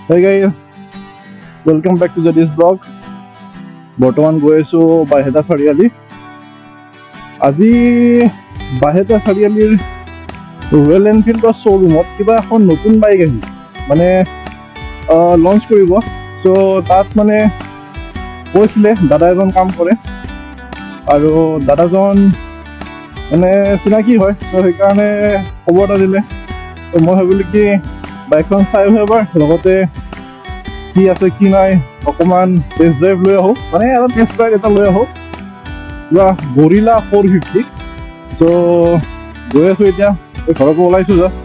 Hey guys, welcome back to the this blog. বৰ্তমান গৈ আছোঁ বাইহাটা চাৰিআলি। আজি বাইহাটা চাৰিআলিৰ ৰয়েল এনফিল্ডৰ শ্ব'ৰুমত কিবা এখন নতুন বাইক আহিল, মানে লঞ্চ কৰিব। চ' তাত মানে কৈছিলে দাদা এজন কাম কৰে আৰু দাদাজন মানে চিনাকি হয়, চ' সেইকাৰণে খবৰ এটা দিলে। ত' মই ভাবিলোঁ কি বাইকখন চাই আহোঁ এবাৰ, লগতে কি আছে কি নাই অকণমান টেষ্ট ড্ৰাইভ লৈ আহোঁ, মানে এটা টেষ্ট ৰাইড এটা লৈ আহোঁ, কিবা গৰিলা 450। চ' গৈ আছোঁ এতিয়া, এই ঘৰৰ পৰা ওলাইছোঁ জাষ্ট।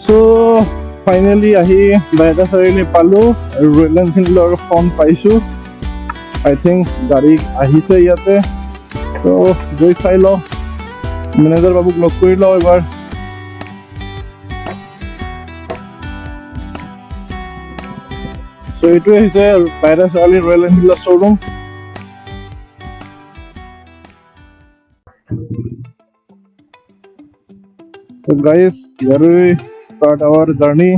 চ' ফাইনেলি আহি বাইহাটা চাৰিআলি পালোঁ আৰু ৰয়েল এনফিল্ডৰ ফ্ৰণ্ট পাইছোঁ। আই থিংক গাড়ী আহিছে ইয়াতে, ত' গৈ চাই লওঁ, মেনেজাৰ বাবুক লগ কৰি লওঁ এবাৰ। চ' এইটোৱে হৈছে বাইহাটা চাৰিআলি ৰয়েল এনফিল্ডৰ showroom. So guys, here we start our journey.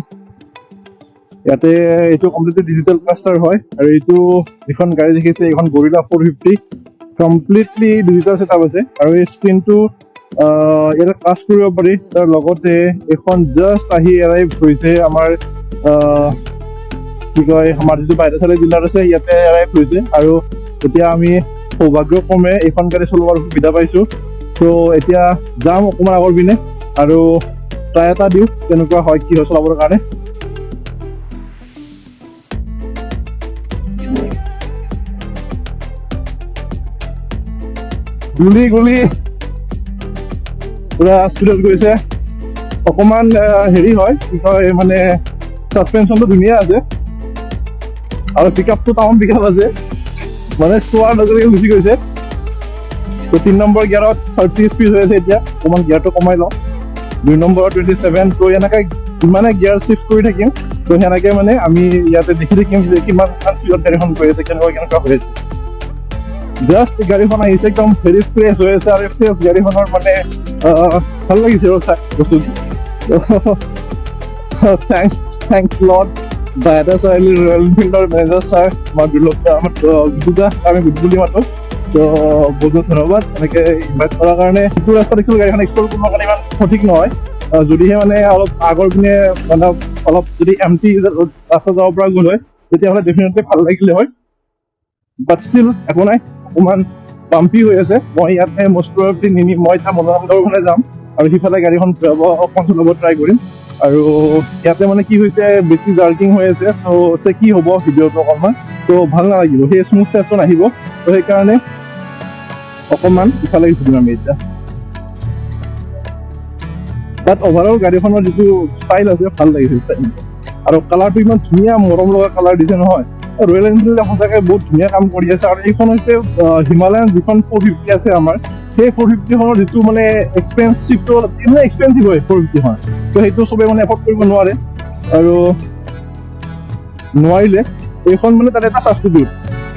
ইয়াতে এইটো কমপ্লিটলি ডিজিটেল ক্লাষ্টাৰ হয় আৰু এইটো যিখন গাড়ী দেখিছে এইখন গৰিলা 450, কমপ্লিটলি ডিজিটেল ছেটআপ আছে আৰু এই স্ক্ৰীনটো ইয়াতে টাচ কৰিব পাৰি। তাৰ লগতে এইখন জাষ্ট আহি এৰাইভ হৈছে আমাৰ, কি কয়, আমাৰ যিটো বাইহাটা চাৰিআলি ডিলাৰ আছে ইয়াতে এৰাইভ হৈছে আৰু এতিয়া আমি সৌভাগ্যক্ৰমে এইখন গাড়ী চলোৱাৰ সুবিধা পাইছোঁ। চ' এতিয়া যাম অকণমান আগৰ পিনে আৰু ট্ৰাই এটা দিওঁ কেনেকুৱা হয় কি হয় চলাবৰ কাৰণে। গুলি গুলি পুৰা স্পীডত গৈছে। অকণমান হেৰি হয়, কি কয়, মানে ছাছপেনশ্যনটো ধুনীয়া আছে আৰু পিক আপটো টাউন পিক আপ আছে, মানে চোৱাৰ লগে লগে গুচি গৈছে। ত' 3 নম্বৰ গিয়াৰত 30 স্পীড হৈ আছে এতিয়া, অকণমান গিয়াৰটো কমাই লওঁ। 2 নম্বৰত 27। ত' এনেকৈ ইমানে গিয়াৰ চিফ্ট কৰি থাকিম, ত' সেনেকৈ মানে আমি ইয়াতে দেখি থাকিম যে কিমান কিমান স্পীডত গাড়ীখন গৈ আছে, কেনেকুৱা কেনেকুৱা হৈ আছে। জাষ্ট গাড়ীখন আহিছে, একদম ভেৰি ফ্ৰেছ হৈ আছে আৰু ফ্ৰেছ গাড়ীখনৰ মানে ভাল লাগিছে আৰু চাই বস্তুটো। Thanks, thanks lot Baihata Chariali royal এনফিল্ডৰ manager sir, আমাৰ দুৰ্লভ দা, আমাৰ গুডু দা, আমি গুডু বুলি মাতো। চ' বহুত বহুত ধন্যবাদ এনেকৈ ইনভাইট কৰাৰ কাৰণে। এইটো ৰাস্তাত একচুৱেলি গাড়ীখন এক্সপ্ল'ৰ কৰিবৰ কাৰণে ইমান সঠিক নহয়। যদিহে মানে অলপ আগৰ পিনে মানে অলপ যদি এমটি ৰাস্তা যাব পৰা গ'ল হয় তেতিয়াহ'লে ডেফিনেটলি ভাল লাগিলে হয়, বাট ষ্টিল একো নাই, অকণমান বাম্পি হৈ আছে। মই ইয়াতে মষ্ট প্ৰবেবলি নিনি মই এতিয়া মনোৰম গাঁৱৰ ফালে যাম আৰু সিফালে গাড়ীখন ঘূৰাব অকণমান চলাব ট্ৰাই কৰিম। আৰু ইয়াতে মানে কি হৈছে, বেছি জাৰ্কিং হৈ আছে, ত' চেকি হ'ব ভিডিঅ'টো অকণমান, ত' ভাল নালাগিব, সেই স্মুথনেছটো নাহিব। ত' সেইকাৰণে অকণমান ইফালে ঘূৰিম আমি এতিয়া। বাট অভাৰঅল গাড়ীখনৰ যিটো ষ্টাইল আছে ভাল লাগিছে ষ্টাইলটো, আৰু কালাৰটো ইমান ধুনীয়া মৰম লগা কালাৰ দিছে নহয়। ৰয়েল এনফিল্ডে সঁচাকৈ বহুত ধুনীয়া কাম কৰি আছে। আৰু এইখন হৈছে হিমালয়ান যিখন 450 আছে আমাৰ, সেই 450খনৰ যিটো মানে এক্সপেঞ্চিভটো অলপ মানে এক্সপেঞ্চিভ হয় 450খন, ত' সেইটো চবে মানে এফৰ্ড কৰিব নোৱাৰে আৰু নোৱাৰিলে এইখন মানে তাত এটা ছাবষ্টিটিউট,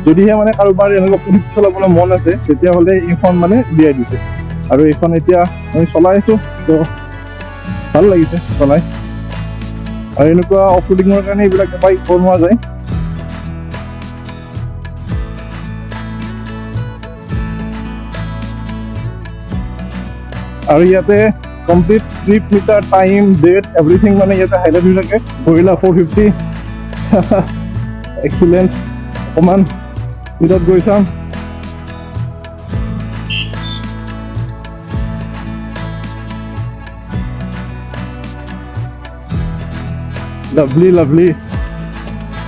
যদিহে মানে কাৰোবাৰ এনেকুৱা 450 চলাবলৈ মন আছে তেতিয়াহ'লে এইখন মানে উলিয়াই দিছে। আৰু এইখন এতিয়া আমি চলাই আছোঁ, চ' ভাল লাগিছে চলাই। আৰু এনেকুৱা অফ ৰোডিঙৰ কাৰণে এইবিলাক বাইক বনোৱা যায়। আৰু ইয়াতে complete trip meter, time, date, everything মানে ইয়াতে হাইলাইট হৈ থাকে। Gorilla 450 excellent. অকণমান স্পীডত গৈ চাম। লাভলি লাভলি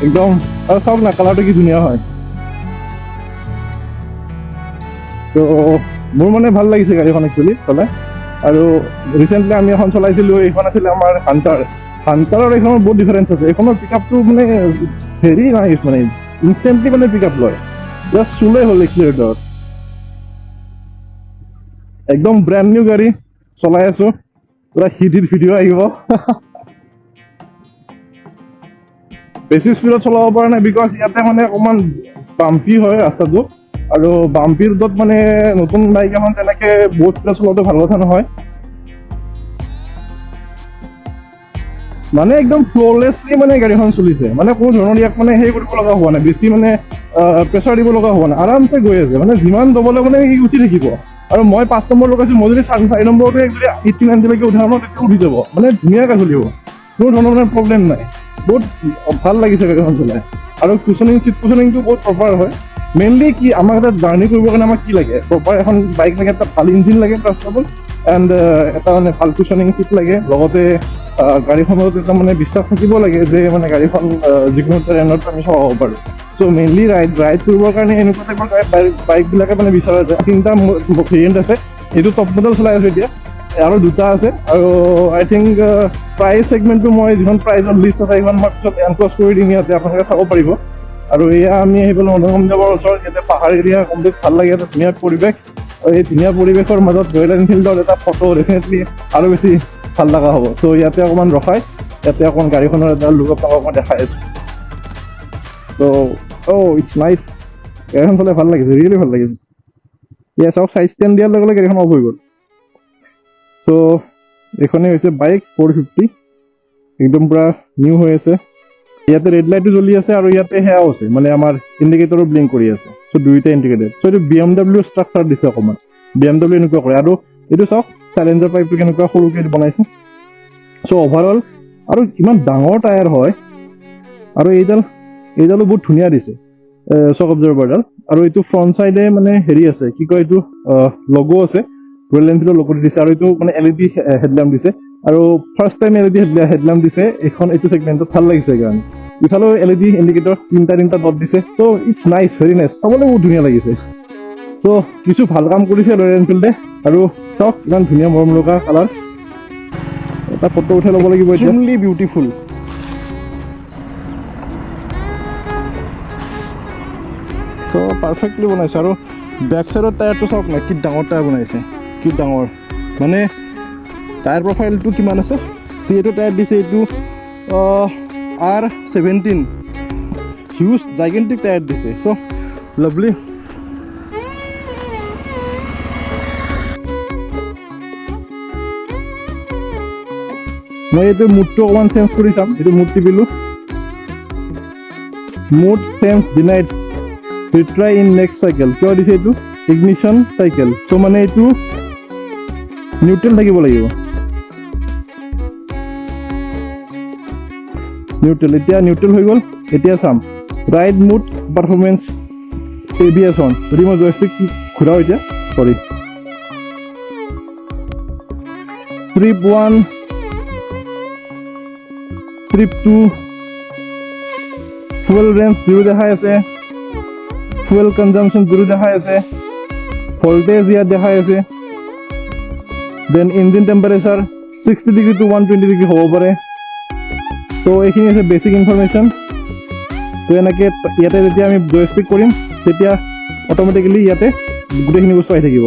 একদম। আৰু চাওক না কালাৰটো কি ধুনীয়া হয়। চ' মোৰ মানে ভাল লাগিছে গাড়ীখন একচুৱেলি চলাই। আৰু ৰিচেণ্টলি আমি এখন চলাইছিলোঁ, এইখন আছিলে আমাৰ হাণ্টাৰ। হাণ্টাৰৰ এইখনৰ বহুত ডিফাৰেঞ্চ আছে। এইখনৰ পিক আপটো মানে ভেৰি নাইচ, মানে ইনষ্টেণ্টলি মানে পিক আপ লয়, জাষ্ট চুলেই হ'ল এক্সিলেটৰত। একদম ব্ৰেণ্ড নিউ গাড়ী চলাই আছোঁ, পুৰা হিট হিট ভিডিঅ' আহিব। বেছি স্পীডত চলাব পৰা নাই because ইয়াতে মানে অকণমান বাম্পি হয় ৰাস্তাটো, আৰু বাম্পি ৰোডত মানে নতুন বাইক এখন তেনেকে বহুত স্পীডত চলোৱাটো ভাল কথা নহয়। মানে একদম ফ্ল'লেছলি মানে গাড়ীখন চলিছে। মানে কোনো ধৰণৰ ইয়াক মানে হেৰি কৰিব লগা হোৱা নাই, বেছি মানে প্ৰেছাৰ দিব লগা হোৱা নাই, আৰামছে গৈ আছে। মানে যিমান দবলে মানে সি উঠি থাকিব। আৰু মই 5 নম্বৰ লগাইছোঁ, মই যদি 4 নম্বৰটো যদি 80-90লৈকে উঠাওঁ ন, তেতিয়া উঠি যাব, মানে ধুনীয়াকৈ চলিব, কোনো ধৰণৰ মানে প্ৰব্লেম নাই। বহুত ভাল লাগিছে গাড়ীখন চলাই। আৰু কুচনিং, চিট কুচনিংটো বহুত প্ৰপাৰ হয়। মেইনলি কি আমাক এটা জাৰ্ণি কৰিবৰ কাৰণে আমাক কি লাগে, প্ৰপাৰ এখন বাইক লাগে, এটা ভাল ইঞ্জিন লাগে ফাৰ্ষ্ট অফ অল, এণ্ড এটা মানে ভাল কুচনিং চিট লাগে। লগতে গাড়ীখনত এটা মানে বিশ্বাস থাকিব লাগে যে মানে গাড়ীখন যিকোনো ট্ৰেইনত আমি চলাব পাৰোঁ। চ' মেইনলি ৰাইড কৰিবৰ কাৰণে এনেকুৱা টাইপৰ বাইকবিলাকে মানে বিচৰা যায়। 3টা ভেৰিয়েণ্ট আছে, এইটো টপ মডেল চলাই আছোঁ এতিয়া, আৰু 2টা আছে। আৰু আই থিংক প্ৰাইচ ছেগমেণ্টটো মই যিখন প্ৰাইজৰ লিষ্ট আছে সেইখন মই পিছত এনক্ল'জ কৰি দিম, ইয়াতে আপোনালোকে চাব পাৰিব। আৰু এয়া আমি আহি পালোঁ মদন কামদেৱৰ ওচৰত। ইয়াতে পাহাৰ এৰিয়া কমপ্লিট ভাল লাগে, এটা ধুনীয়া পৰিৱেশ। আৰু এই ধুনীয়া পৰিৱেশৰ মাজত ৰয়েল এনফিল্ডৰ এটা ফটো ডেফিনেটলি আৰু বেছি ভাল লগা হ'ব। চ' ইয়াতে অকণমান ৰখাই ইয়াতে অকণমান গাড়ীখনৰ এটা লুক আপোনালোকক মই দেখাই আছোঁ। চ' it's nice, গাড়ীখন চলাই ভাল লাগিছে, ৰিয়েলি ভাল লাগিছে। ইয়াত চাওক, চাইড ষ্টেণ্ড দিয়াৰ লগে লগে গাড়ীখন অফ হৈ গ'ল। চ' এইখনেই হৈছে বাইক 450, একদম পূৰা নিউ হৈ আছে। ইয়াতে ৰেড লাইটো জ্বলি আছে আৰু ইয়াতে সেয়াও আছে, মানে আমাৰ ইণ্ডিকেটৰো ব্লিংক কৰি আছে। চ' দুয়োটাই ইণ্ডিকেটেড। চ' এইটো বি এম ডাব্লিউ ষ্ট্ৰাকচাৰ দিছে অকণমান, বি এম ডাব্লিউ এনেকুৱা কৰে। আৰু এইটো চাওক, চাইলেঞ্চাৰ পাইপটো কেনেকুৱা সৰুকৈ বনাইছে। চ' অভাৰঅল আৰু ইমান ডাঙৰ টায়াৰ হয়। আৰু এইডালো বহুত ধুনীয়া দিছে, শ্বক অবজাৰ্ভাৰডাল। আৰু এইটো ফ্ৰণ্ট চাইডে মানে হেৰি আছে, কি কয় এইটো, লগো আছে, ৰয়েল এনফিল্ডৰ লগো দিছে। আৰু এইটো মানে এল ই ডি হেডলেম্প দিছে, আৰু first time L E D headlamp দিছে এইখন, এইটো ছেগমেণ্টত ভাল লাগিছে সেইকাৰণে। ইফালেও এল ই ডি ইণ্ডিকেটৰ তিনিটা ডট দিছে। চ' it's nice, very nice, চাবলৈ বহুত ধুনীয়া লাগিছে। চ' কিছু ভাল কাম কৰিছে ৰয়েল এনফিল্ডে। আৰু চাওক ইমান ধুনীয়া মৰম লগা কালাৰ, এটা ফটো উঠাই ল'ব লাগিব এতিয়া। Extremely beautiful. চ' পাৰফেক্টলি বনাইছে। আৰু বেক চাইডৰ টায়াৰটো চাওক না, কি ডাঙৰ টায়াৰ বনাইছে, কি ডাঙৰ। মানে টায়াৰ প্ৰফাইলটো কিমান আছে, চি এইটো টায়াৰ দিছে, এইটো R17, huge জাইগেণ্টিক টায়াৰ দিছে। চ' লাভলি। মই এইটো মুডটো অকণমান চেঞ্জ কৰি চাম। এইটো mood টিপিলোঁ, mode change denied, retry in next cycle. কিয় দিছে এইটো? Ignition cycle. চ' মানে এইটো নিউট্ৰেল থাকিব লাগিব, নিউট্ৰেল। এতিয়া নিউট্ৰেল হৈ গ'ল। এতিয়া চাম ride mode performance A B S on. যদি মই জয়ষ্টিক ঘূৰাওঁ এতিয়া, চৰি, ট্ৰিপ 1, ট্ৰিপ 2, ফুৱেল ৰেঞ্জ 0 দেখাই আছে, ফুৱেল কনজামশ্যন 0 দেখাই আছে, ভল্টেজ ইয়াত দেখাই আছে, then engine temperature 60 degree two 120 degree হ'ব পাৰে। ত' এইখিনি হৈছে বেচিক ইনফৰমেশ্যন। ত' এনেকৈ ইয়াতে যেতিয়া আমি জয়ষ্টিক কৰিম তেতিয়া অট'মেটিকেলি ইয়াতে গোটেইখিনি বস্তু আহি থাকিব।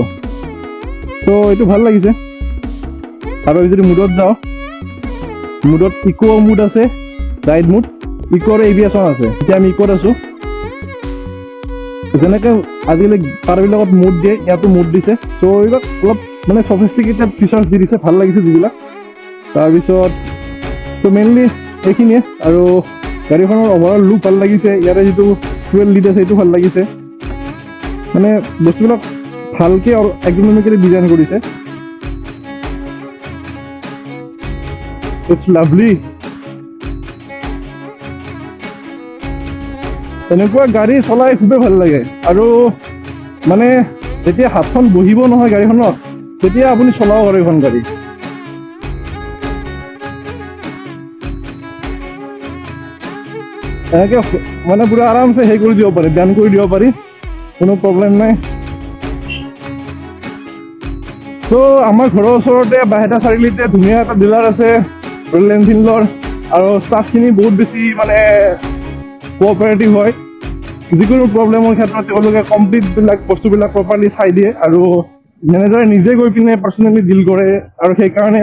চ' এইটো ভাল লাগিছে। আৰু যদি মুডত যাওঁ, মুডত ইক' মুড আছে, ৰাইড মুড, ইক' আৰু এ বি এছ অন আছে। এতিয়া আমি ইক'ত আছোঁ। যেনেকৈ আজিকালি কাৰবিলাকত মুড দিয়ে, ইয়াতো মুড দিছে। চ' এইবিলাক অলপ মানে চফিষ্টিকেটেড ফিচাৰ্ছ দি দিছে, ভাল লাগিছে যিবিলাক। তাৰপিছত চ' মেইনলি এইখিনিয়ে। আৰু গাড়ীখনৰ অভাৰঅল লুক ভাল লাগিছে, ইয়াতে যিটো ফুৱেল লিড আছে সেইটো ভাল লাগিছে। মানে বস্তুবিলাক ভালকৈ এগ্ৰনমিকেলি ডিজাইন কৰিছে। It's lovely. এনেকুৱা গাড়ী চলাই খুবেই ভাল লাগে। আৰু মানে যেতিয়া হাতখন বহিব নহয় গাড়ীখনত, তেতিয়া আপুনি চলাব পাৰে এইখন গাড়ী। এনেকে মানে পুৰা আৰামছে হেৰি কৰি দিব পাৰি, বেন কৰি দিব পাৰি, কোনো প্ৰব্লেম নাই। আমাৰ ঘৰৰ ওচৰতে বাইহাটা চাৰিআলিতে ধুনীয়া এটা ডিলাৰ আছে ৰয়েল এনফিল্ডৰ, আৰু ষ্টাফখিনি বহুত বেছি কোঅপাৰেটিভ হয়। যিকোনো প্ৰব্লেমৰ ক্ষেত্ৰত তেওঁলোকে কমপ্লিটবিলাক বস্তুবিলাক প্ৰপাৰলি চাই দিয়ে, আৰু মেনেজাৰে নিজে গৈ পিনে পাৰ্চনেলি ডিল কৰে, আৰু সেইকাৰণে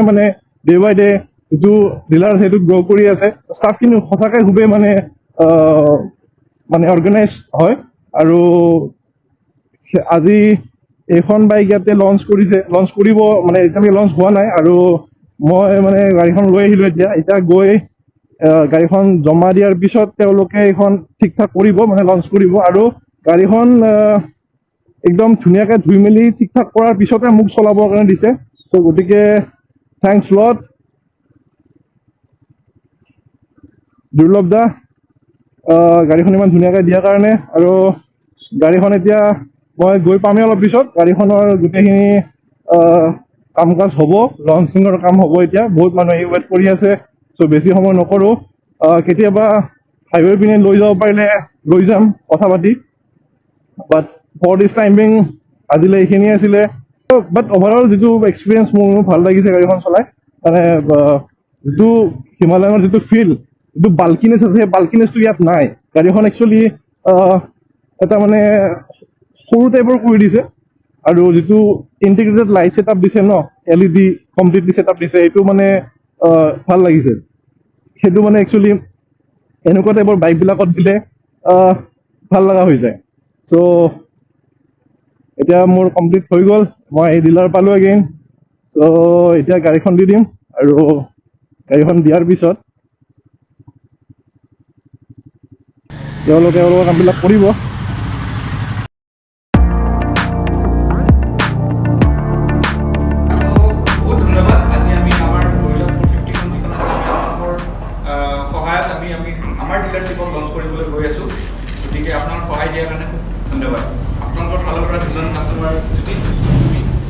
ডে বাই ডে যিটো ডিলাৰ আছে সেইটো গ্ৰ' কৰি আছে। ষ্টাফখিনি সঁচাকৈ খুবেই অৰ্গেনাইজ হয়। আৰু আজি এইখন বাইক ইয়াতে লঞ্চ কৰিছে, লঞ্চ কৰিব মানে এতিয়ালৈকে লঞ্চ হোৱা নাই, আৰু মই মানে গাড়ীখন লৈ আহিলোঁ। এতিয়া এতিয়া গৈ গাড়ীখন জমা দিয়াৰ পিছত তেওঁলোকে এইখন ঠিক ঠাক কৰিব, মানে লঞ্চ কৰিব আৰু গাড়ীখন একদম ধুনীয়াকৈ ধুই মেলি ঠিক ঠাক কৰাৰ পিছতে মোক চলাবৰ কাৰণে দিছে। চ' গতিকে thanks lot দুৰ্লভ দা, গাড়ীখন ইমান ধুনীয়াকৈ দিয়াৰ কাৰণে। আৰু গাড়ীখন এতিয়া মই গৈ পামেই অলপ পিছত, গাড়ীখনৰ গোটেইখিনি কাম কাজ হ'ব, লঞ্চিঙৰ কাম হ'ব। এতিয়া বহুত মানুহে ৱেইট কৰি আছে, চ' বেছি সময় নকৰোঁ। কেতিয়াবা হাইৱেৰ পিনে লৈ যাব পাৰিলে লৈ যাম কথা পাতি, বাট ফৰ this timing আজিলৈ এইখিনিয়ে আছিলে। বাট অভাৰঅল যিটো এক্সপিৰিয়েঞ্চ মোৰ ভাল লাগিছে গাড়ীখন চলাই, মানে যিটো হিমালয়ানৰ যিটো ফিল, যিটো বাল্কিনেছ আছে, সেই বাল্কিনেছটো ইয়াত নাই। গাড়ীখন একচুৱেলি এটা মানে সৰু টাইপৰ কৰি দিছে আৰু যিটো ইণ্টিগ্ৰেটেড লাইট ছেট আপ দিছে ন, এলইডি কমপ্লিটলি ছেট আপ দিছে, সেইটো মানে ভাল লাগিছে। সেইটো মানে একচুৱেলি এনেকুৱা টাইপৰ বাইকবিলাকত দিলে ভাল লগা হৈ যায়। চ' এতিয়া মোৰ কমপ্লিট হৈ গ'ল, মই এই ডিলাৰ পালোঁ এগেইন। চ' এতিয়া গাড়ীখন দি দিম আৰু গাড়ীখন দিয়াৰ পিছত তেওঁলোকে তেওঁলোকৰ কামবিলাক কৰিব। বহুত ধন্যবাদ। আজি আমি আমাৰ ৰয়েল 450খন যিখন আছে, আমি আপোনালোকৰ সহায়ত আমি আমি আমাৰ ডিলাৰশ্বিপত লঞ্চ কৰিবলৈ গৈ আছোঁ। গতিকে আপোনালোক সহায় দিয়াৰ কাৰণে খুব ধন্যবাদ। আপোনালোকৰ ফালৰ পৰা দুজন কাষ্টমাৰ যদি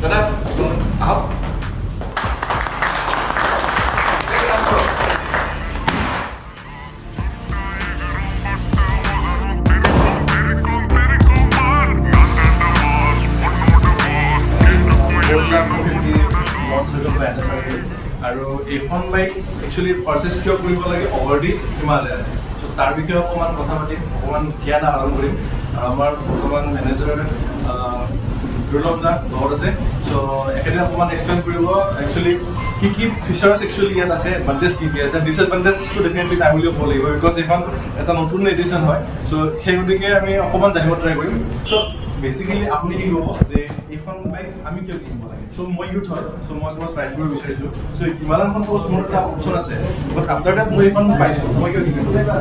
দাদা আহক। আৰু এইখন বাইক একচুৱেলি পাৰ্চেছ কিয় কৰিব লাগে অভাৰ the Himalayan, চ' তাৰ বিষয়ে অকণমান কথা পাতিম, অকণমান জ্ঞান আহৰণ কৰিম। আৰু আমাৰ বৰ্তমান মেনেজাৰ দুৰ্লভ দা লগত আছে, চ' এখেতে অকণমান এক্সপ্লেইন কৰিব একচুৱেলি কি কি ফিচাৰ্ছ একচুৱেলি ইয়াত আছে, এডভান্টেজ কি কি আছে। ডিছএডভান্টেজটো ডেফিনেটলি নাই বুলিও ক'ব লাগিব, because এইখন এটা নতুন এডিশ্যন হয়। চ' সেই গতিকে আমি অকণমান জানিব ট্ৰাই কৰিম। চ' বেচিকেলি আপুনি কি ক'ব যে এইখন বাইক আমি কিয় কিনিব লাগে? চ' মই ইউথ হয়, চ' মই চাপ'জ ৰাইড কৰিব বিচাৰিছোঁ, চ' হিমালয়ানখন চাপ'জ মোৰ এটা অপশ্যন আছে, বাট আফটাৰ that মই এইখন পাইছোঁ, মই কিয় কিনিব লাগে?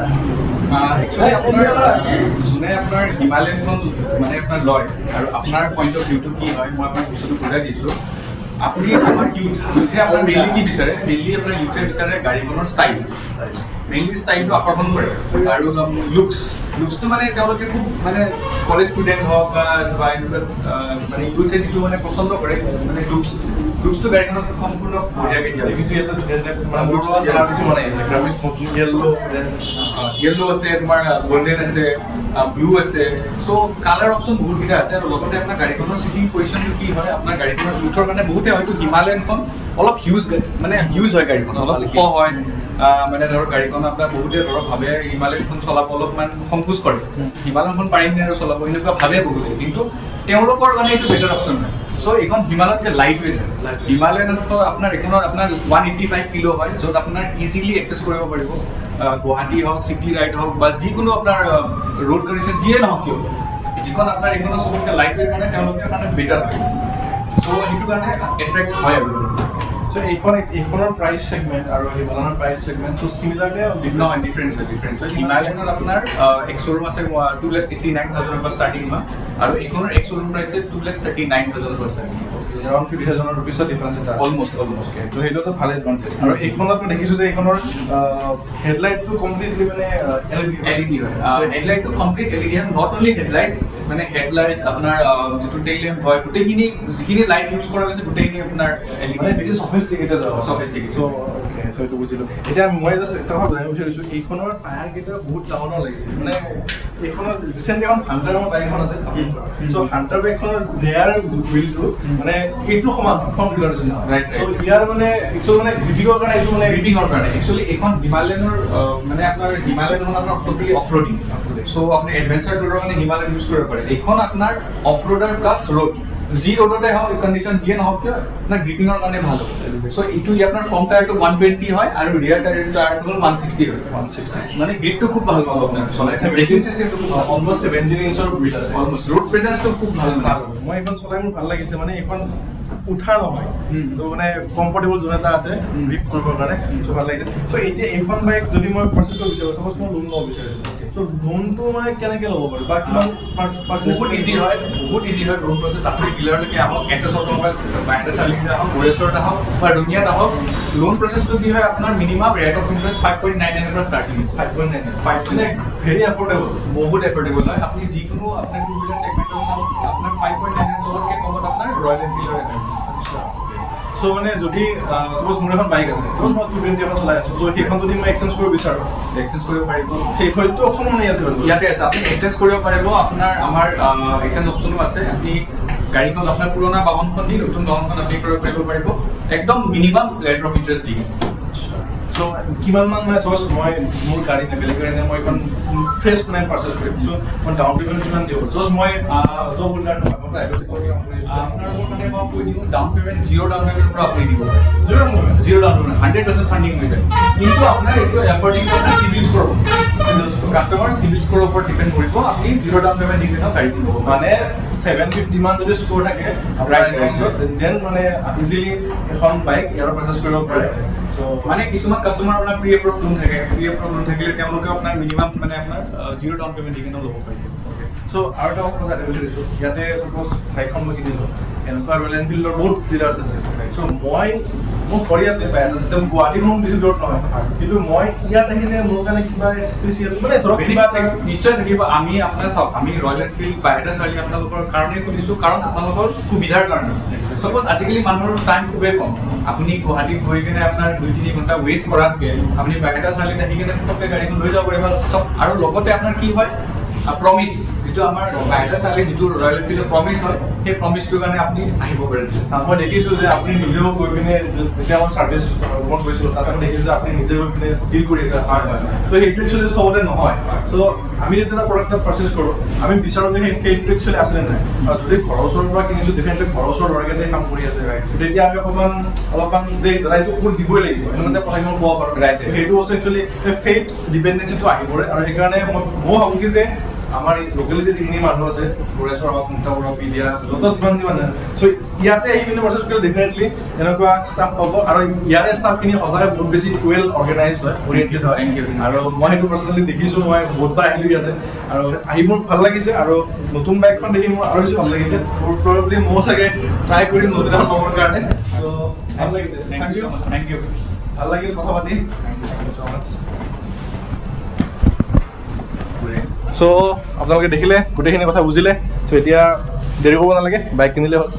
একচুৱেলি আপোনাৰ যোনে আপোনাৰ হিমালয়ানখন মানে আপোনাৰ লয় আৰু আপোনাৰ পইণ্ট অফ ভিউটো কি হয়, মই আপোনাক বস্তুটো বুজাই দিছোঁ। আপুনি আমাৰ ইউথে আপোনাৰ মেইনলি কি বিচাৰে? মেইনলি আপোনাৰ ইউথে বিচাৰে গাড়ীখনৰ ষ্টাইল, মেইনলি ষ্টাইলটো আকৰ্ষণ কৰে আৰু লুকছটো মানে তেওঁলোকে খুব মানে কলেজ ষ্টুডেণ্ট হওক বা এনেকুৱা মানে ইউথে যিটো মানে পচন্দ কৰে, মানে লুকছটো গাড়ীখনত সম্পূৰ্ণ বঢ়িয়াকৈ দিয়া। দেখিছোঁ ইয়াতে ধুনীয়া ধুনীয়া মানে মোৰ লগত কালাৰ কিছুমান আহিছে, গ্ৰাফিক্স নতুন য়েল্ল', then yellow আছে, তোমাৰ গল্ডেন আছে, ব্লু আছে। চ' কালাৰ অপশ্যন বহুতকেইটা আছে। আৰু লগতে আপোনাৰ গাড়ীখনৰ চিটিং পজিশ্যনটো কি হয়, আপোনাৰ গাড়ীখনৰ ইউথৰ কাৰণে বহুতে হয়তো হিমালয়ানখন অলপ হিউজ, মানে হিউজ হয় গাড়ীখন, অলপ ওখ হয়, মানে ধৰক গাড়ীখন আপোনাৰ বহুতে ধৰক ভাবে হিমালয়ানখন চলাব অলপমান সংকোচ কৰে, হিমালয়ানখন পাৰিম নে আৰু চলাব, এনেকুৱা ভাবে বহুতে, কিন্তু তেওঁলোকৰ কাৰণে এইটো বেটাৰ অপশ্যন হয়। চ' এইখন হিমালয়তকৈ লাইট ৱেইট হয়। হিমালয়ানত আপোনাৰ এইখনত আপোনাৰ 185 কিলো হয়, য'ত আপোনাৰ ইজিলি এক্সেছ কৰিব পাৰিব, গুৱাহাটী হওক, চিটি ৰাইড হওক বা যিকোনো আপোনাৰ ৰোড কণ্ডিশ্যন যিয়ে নহওক কিয়, যিখন আপোনাৰ এইখনৰ চবতকৈ লাইট ৱেইট কাৰণে তেওঁলোকৰ কাৰণে বেটাৰ হয়। চ' সেইটো কাৰণে এট্ৰেক্ট হয়। আৰু চ' এইখনৰ প্ৰাইচ ছেগমেণ্ট আৰু হিমালয়ানৰ প্ৰাইচ ছেগমেণ্ট চ' চিমিলাৰ নে? নহয়, ডিফাৰেঞ্চ হয়, ডিফাৰেঞ্চ হয়। হিমালয়ানত আপোনাৰ এক্স শ্ব'ৰুম আছে 2,89,000ৰ পৰা ষ্টাৰ্টিং হয় আৰু এইখনৰ এক্স শ্ব'ৰুম প্ৰাইচ 2,39,000ৰ পৰা ষ্টাৰ্টিং হয়। এৰাউণ্ড 50,000ৰ ৰুপিজৰ ডিফাৰেঞ্চ এটা। Almost, almost. ত' সেইটো এটা ভাল এডভান্টেজ। আৰু এইখনত মই দেখিছোঁ যে এইখনৰ হেডলাইটটো কমপ্লিটলি মানে এলইডি। এলইডি হয়, হেডলাইটটো কমপ্লিট এলইডি হয়। Not only headlight, মানে হেডলাইট আপোনাৰ যিটো টেইল লেম্প হয়, গোটেইখিনি যিখিনি লাইট ইউজ কৰা হৈছে গোটেইখিনি আপোনাৰ এলইডি, মানে বেছি চফিষ্টিকেটেড হয়। Sophisticated. চ' অ'কে, চ' এইটো বুজিলোঁ। এতিয়া মই জাষ্ট এটা কথা জানিব বিচাৰিছোঁ, এইখনৰ টায়াৰকেইটা বহুত ডাঙৰ ডাঙৰ লাগিছে। মানে এইখনৰ ৰিচেণ্টলি এখন হাণ্টাৰ নামৰ বাইক এখন আছে, চ' হাণ্টাৰ বাইকখনৰ ৰেয়াৰ হুইলটো মানে এইটো সমান ফ্ৰণ্ট হুইলৰ নিচিনা। চ' ইয়াৰ মানে একচুৱেল মানে গ্ৰিপিঙৰ কাৰণে এইটো মানে গ্ৰিপিঙৰ কাৰণে একচুৱেলি এইখন হিমালয়ানৰ মানে আপোনাৰ হিমালয়ানখন আপোনাৰ ট'টেলি অফ ৰোডিং। চ' আপুনি এডভেঞ্চাৰ টুৰৰ কাৰণে হিমালয়ান ইউজ কৰিব পাৰে। এইখন আপোনাৰ অফ ৰোডাৰ প্লাছ ৰোড, যি ৰোডতে হওক, কণ্ডিশ্যন যিয়ে নহওক কিয়, আপোনাৰ গ্ৰিপিঙৰ কাৰণে ভাল হ'ব। চ' এইটো আপোনাৰ ফ্ৰণ্ট টায়াৰটো 120 হয় আৰু ৰিয়াৰ টায়াৰটো হ'ল 160 হয়। 160। মানে গ্ৰিপটো খুব ভাল পাব আপোনাৰ চলাই, ব্ৰেকিং চিষ্টেমটো খুব ভাল। অলমষ্ট 17 ইঞ্চৰ হুইল আছে। অলমষ্ট ৰোড প্ৰেজেন্সটো খুব ভাল। ভাল। মই এইখন চলাই মোৰ ভাল লাগিছে, মানে এইখন উঠা নহয়, তো মানে কমফৰ্টেবল জোন এটা আছে গ্ৰিপ কৰিবৰ কাৰণে। চ' ভাল লাগিছে। চ' এতিয়া এইখন বাইক যদি মই পাৰ্চেছ কৰিব বিচাৰোঁ, চাপ'জ মই লোন ল'ব বিচাৰিছোঁ, চ' লোনটো মানে কেনেকৈ ল'ব পাৰোঁ বা কিমান? বহুত ইজি হয়, বহুত ইজি হয় লোন প্ৰচেছ। আপুনি ডিলাৰলৈকে আহক, এছ এছ অট'মোবাইল বাইহাটা চাৰিআলিত আহক, গোৰেশ্বৰত আহক বা ৰঙিয়াত আহক। লোন প্ৰচেছটো কি হয়, আপোনাৰ minimum rate of interest 5.99ৰ পৰা ষ্টাৰ্টিং হৈছে। 5.99? ফাইভ। মানে ভেৰি এফৰ্ডেবল। বহুত এফৰ্ডেবল হয়। আপুনি যিকোনো আপোনাৰ টু হুইলাৰ ছেগমেণ্টত চাওক, আপোনাৰ 5.99 চবতকৈ কমত আপোনাৰ ৰয়েল এনফিল্ডৰ। চ' মানে যদি চাপ'জ মোৰ এখন বাইক আছে, চাপ'জ মই 220 এখন চলাই আছোঁ, চ' সেইখন যদি মই এক্সচেঞ্জ কৰিব বিচাৰোঁ? এক্সচেঞ্জ কৰিব পাৰিব। সেইটো অপশ্যন মানে ইয়াতে হ'ল? ইয়াতে আছে, আপুনি এক্সচেঞ্জ কৰিব পাৰিব। আপোনাৰ আমাৰ এক্সচেঞ্জ অপশ্যনো আছে। আপুনি গাড়ীখন, আপোনাৰ পুৰণা বাহনখন দি নতুন বাহনখন আপুনি ক্ৰয় কৰিব পাৰিব, একদম মিনিমাম ৰেট অফ ইণ্টাৰেষ্ট দি। চ' কিমান মান, মানে চাপ'জ মই মোৰ গাড়ী নে বেলেগ গাড়ী নে, মই এখন ফ্ৰেছ মানে পাৰ্চেছ কৰিম, চ' মই ডাউন পে'মেণ্ট কিমান দিব? চাপ'জ মই জব হোল্ডাৰ নহয়, মই প্ৰাইভেট চেক্টৰত কাম কৰি আছোঁ। আপোনালোকৰ কাৰণে মই কৈ দিওঁ, ডাউন পে'মেণ্ট, জিৰ' ডাউন পে'মেণ্টৰ পৰা আপুনি দিব পাৰে। Zero down payment? Zero down payment, 100% funding হৈ যায়। কিন্তু আপোনাৰ এইটো একৰ্ডিং টু আপোনাৰ চিভিল স্ক'ৰ, কাষ্টমাৰ চিভিল স্ক'ৰৰ ওপৰত ডিপেণ্ড কৰিব। আপুনি জিৰ' ডাউন পে'মেণ্ট দি কিনে গাড়ীটো ল'ব। মানে 750 মান যদি স্ক'ৰ থাকে আপোনাৰ একাউণ্টছত, then মানে ইজিলি এখন বাইক ইয়াৰ পাৰ্চেছ কৰিব পাৰে। চ' মানে কিছুমান কাষ্টমাৰ আপোনাৰ প্ৰি এপ্ৰুভ লোন থাকে। প্ৰি এপ্ৰুভ লোন থাকিলে তেওঁলোকে আপোনাৰ মিনিমাম মানে আপোনাৰ জিৰ' ডাউন পে'মেণ্ট দি কিনেও ল'ব পাৰিব। চ' আৰু এটা কথা জানিব বিচাৰিছোঁ, ইয়াতে চাপ'জ বাইকখন মই কিনিলোঁ, এনেকুৱা ৰয়েল এনফিল্ডৰ বহুত ডিলাৰ্ছ আছে। চ' মই মোৰ ঘৰ ইয়াতে, গুৱাহাটীখন বেছি দূৰত নহয়, কিন্তু মই ইয়াত আহিলে মোৰ কাৰণে কিবা স্পেচিয়েল, মানে ধৰক কিবা এটা? নিশ্চয় থাকিব। আমি আপোনাৰ চাওক, আমি ৰয়েল এনফিল্ড বাইহাটা চাৰিআলি আপোনালোকৰ কাৰণেই খুলিছোঁ, কাৰণ আপোনালোকৰ সুবিধাৰ কাৰণে। চাপ'জ আজিকালি মানুহৰ টাইম খুবেই কম। আপুনি গুৱাহাটীত গৈ কিনে আপোনাৰ 2-3 ঘণ্টা ৱেষ্ট কৰাতকৈ আপুনি বাইহাটা চাৰিআলিত আহি কিনে পটককৈ গাড়ীখন লৈ যাব পাৰিব চব। আৰু লগতে আপোনাৰ কি হয়, প্ৰমিছ যিটো আমাৰ বাইহাটা চাৰিআলি যিটো ৰয়েল এনফিল্ডৰ প্ৰমিছ হয়, সেই প্ৰমিছটোৰ কাৰণে আপুনি আহিব পাৰে। মই দেখিছোঁ যে আপুনি নিজেও গৈ পিনে, যেতিয়া মই ছাৰ্ভিচ ৰুমত গৈছিলোঁ, তাত আমি দেখিছোঁ যে আপুনি নিজে গৈ পিনে ডিল কৰি আছে। হয়। ত' সেইটো একচুৱেলি চবতে নহয়। চ' আমি যেতিয়া এটা প্ৰডাক্ট এটা পাৰ্চেছ কৰোঁ, আমি বিচাৰোঁ যে সেইটো একচুৱেলি আছেনে নাই। আৰু যদি ঘৰৰ ওচৰৰ পৰা কিনিছোঁ, ডেফিনেটলি ঘৰৰ ওচৰৰ ল'ৰাকেইটাই কাম কৰি আছে, তেতিয়া আমি অকণমান অলপমান যে দাদা এইটো কৰি দিবই লাগিব, এনেকুৱা কথা কিছুমান ক'ব পাৰোঁ। সেইটো বস্তু একচুৱেলি ফেইথ ডিপেণ্ডেঞ্চিটো আহি পৰে। আৰু সেইকাৰণে মই ভাবোঁ কি যে আমাৰ লোকেলি যে যিখিনি মানুহ আছে, গোৰেশ্বৰ হওক, মুক্তাপুৰ হওক, বিলিয়া, য'ত যিমান যিমান, চ' ইয়াতে আহি পিনে পাৰ্চেছ কৰিলে ডেফিনেটলি এনেকুৱা ষ্টাফ পাব। আৰু ইয়াৰে ষ্টাফখিনি সঁচাকৈ বহুত বেছি ৱেল অৰ্গেনাইজ হয়, অৰিয়েণ্টেড হয়। Thank you. আৰু মই সেইটো পাৰ্চনেলি দেখিছোঁ। মই বহুতবাৰ আহিলোঁ ইয়াতে আৰু আহি মোৰ ভাল লাগিছে। আৰু নতুন বাইকখন দেখি মোৰ আৰু বেছি ভাল লাগিছে। মোৰ প্ৰবেবলি ময়ো চাগে ট্ৰাই কৰিম নতুন এখন ল'বৰ কাৰণে। চ' ভাল লাগিছে। Thank U. Thank U. ভাল লাগিল কথা পাতি। Thank you so much. So আপোনালোকে দেখিলে, গোটেইখিনি কথা বুজিলে। চ' এতিয়া দেৰি কৰিব নালাগে, বাইক কিনিলে হ'ল।